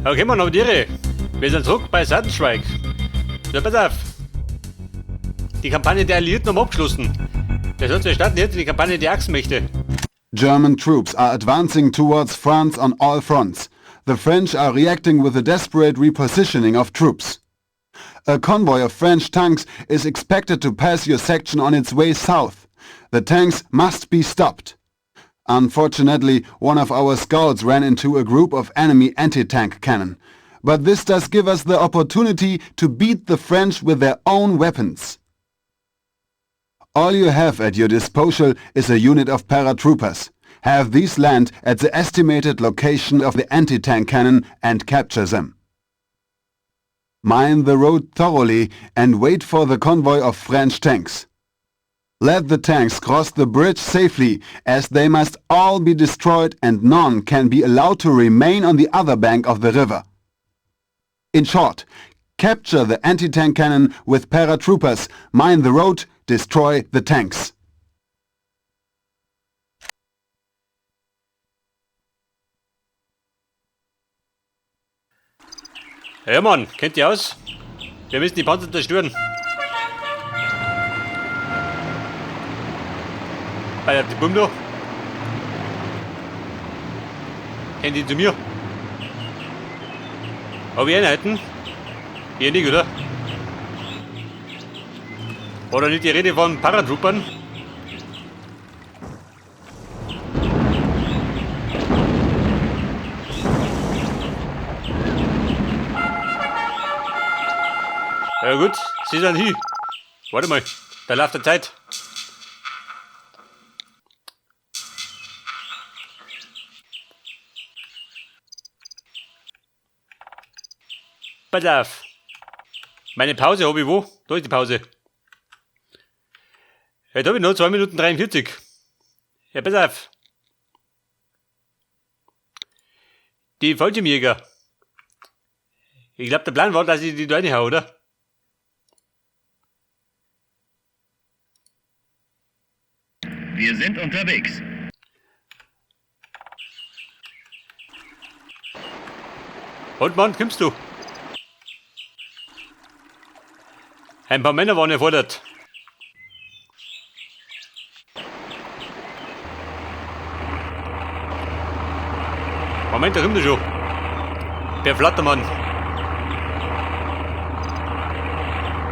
Okay, Mann, aber Tiere. Wir sind zurück bei Seitenschweig. So, pass auf. Die Kampagne der Alliierten haben abgeschlossen. Das heißt, wir starten jetzt in die Kampagne der Achsenmächte. German troops are advancing towards France on all fronts. The French are reacting with a desperate repositioning of troops. A convoy of French tanks is expected to pass your section on its way south. The tanks must be stopped. Unfortunately, one of our scouts ran into a group of enemy anti-tank cannon. But this does give us the opportunity to beat the French with their own weapons. All you have at your disposal is a unit of paratroopers. Have these land at the estimated location of the anti-tank cannon and capture them. Mine the road thoroughly and wait for the convoy of French tanks. Let the tanks cross the bridge safely, as they must all be destroyed and none can be allowed to remain on the other bank of the river. In short, capture the anti-tank cannon with paratroopers, mine the road, destroy the tanks. Ja, Mann, kennt ihr aus? Wir müssen die Panzer zerstören. Bei die Bumm da. Kennt die zu mir? Hab ich Einheiten? Hier nicht, oder? Oder nicht die Rede von Paratroopern? Ja gut, sie sind hier. Warte mal, da läuft die Zeit. Pass auf. Meine Pause habe ich wo? Da ist die Pause. Ja, da habe ich noch 2 Minuten 43. Ja, pass auf. Die Fallschirmjäger. Ich glaub, der Plan war, dass ich die da reinhau, oder? Wir sind unterwegs. Und Mann, kommst du? Ein paar Männer waren erfordert. Moment, da kommt er schon. Der Flattermann.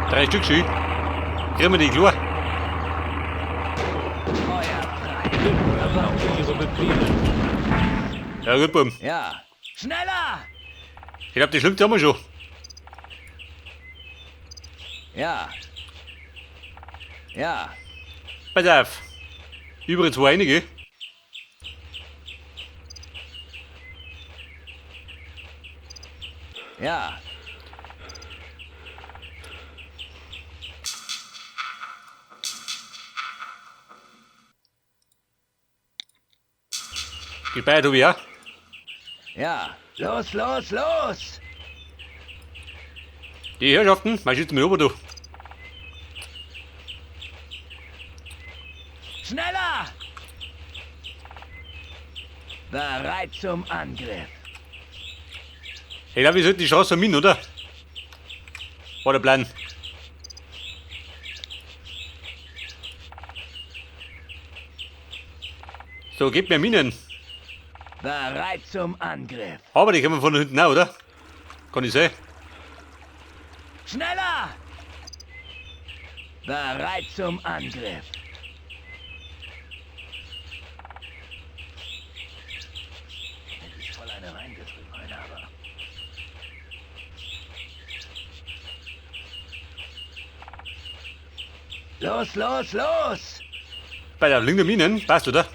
3 Stück schon. Kriegen wir die klar. Ja gut, Buben. Ja. Schneller! Ich glaub, die schlimmste haben wir schon. Ja. Ja. Pass auf. Übrigens war einige. Ja. Gespeichert hab ich auch. Ja. Los, los, los! Die Herrschaften, mein schützt mich ober, du. Schneller! Bereit zum Angriff. Ich glaub, wir sollten die Chance vermieden, oder? War der Plan. So, gebt mir Minen. Bereit zum Angriff. Aber die kommen von hinten auch, oder? Kann ich sehen. Schneller! Bereit zum Angriff. Hätte ich voll eine reingetrunken, heute aber. Los, los, los! Bei der linken Minen, passt, oder?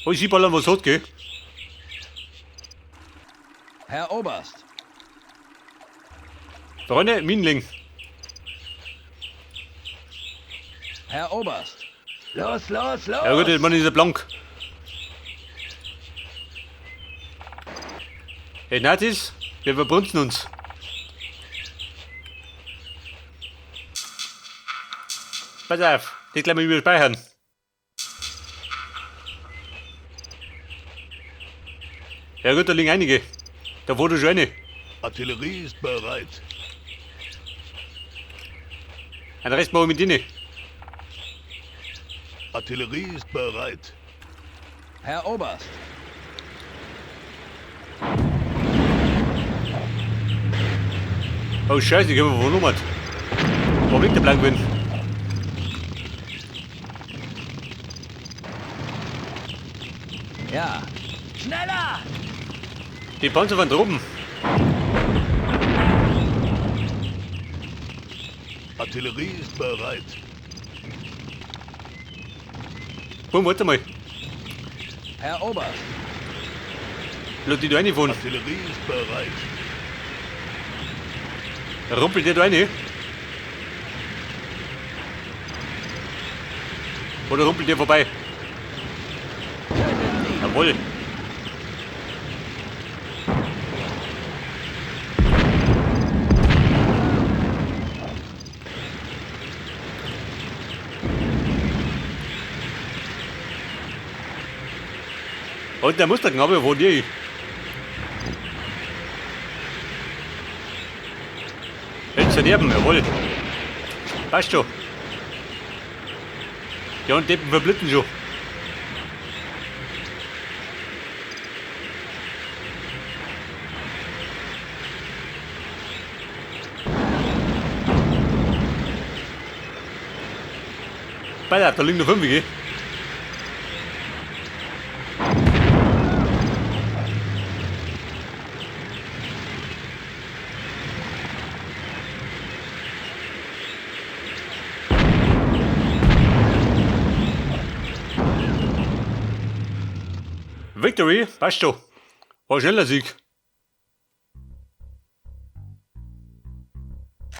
Oh, ich sehe was hat, gell? Herr Oberst. Freunde, Minenling. Herr Oberst. Los, los, los! Ja gut, der Mann ist ja blank. Hey Nazis, wir verbrunzen uns. Pass auf, das gleich mal überspeichern. Ja gut, da liegen einige. Da wurde schon eine. Artillerie ist bereit. Ein Rest machen wir mit denen. Artillerie ist bereit. Herr Oberst. Oh Scheiße, ich hab mir vernummert. Warum liegt der Blankwin? Ja. Schneller! Die Panzer von droben. Artillerie ist bereit. Bumm, warte mal. Herr Oberst. Lass die da reinfahren. Artillerie ist bereit. Rumpelt der da rein? Oder rumpelt der vorbei? Jawohl. Und der Musterknabe von dir. Jetzt verderben, jawohl. Passt schon. Ja, und Deppen verblitten schon. Alter, da liegen nur 5, gell? Victory, passt schon. War ein schneller Sieg.